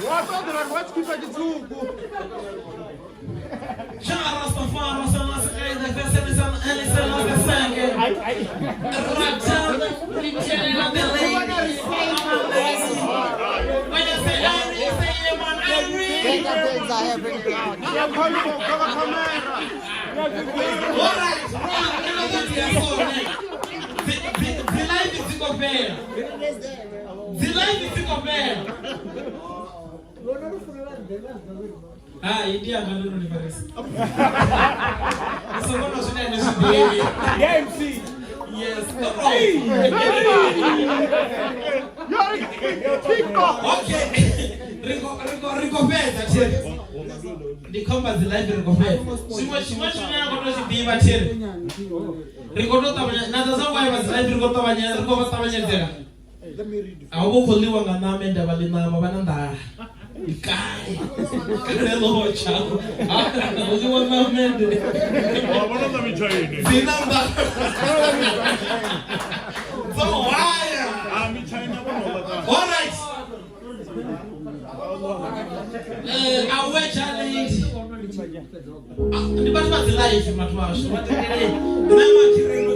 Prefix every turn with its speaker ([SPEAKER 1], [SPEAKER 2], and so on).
[SPEAKER 1] Wa ṱoḓela wa tshikipa tshitswuku. Ya khona u khava camera.
[SPEAKER 2] Hai, ndi anga ndo no ni farisa. Ni songo nwa zwine a ni zwi ḓivhi.
[SPEAKER 3] Yeah, MC.
[SPEAKER 2] Yes, no problem.
[SPEAKER 1] TikTok.
[SPEAKER 2] Okay. Ri khou fhedza thiri. Ndi khomba dzi live ri khou fhedza. Zwiṅwe zwine na khou tou zwi ḓivha thiri. Ri khou tou ṱavhanya na dza zwa vha dzi live ri khou ṱavhanya ri khou vha ṱavhanyedzela. A hu vho khou ḽiwa nga ṋama ende vha ḽi ṋama vha na nḓala. Ndi kale. Kale ḽo tsha. Hu ḽiwa ṋama ende.
[SPEAKER 4] Wa vhona ḽa mitshaini.
[SPEAKER 2] Dzi na nḓala. Dzo hwaya.
[SPEAKER 4] Ah, mitshaini vho no ḽa kale.
[SPEAKER 2] All right. Awe challenge. Ndi vhathu vha dzi live vhathu vhashu vha tendeleni. Nṋe makhirelo.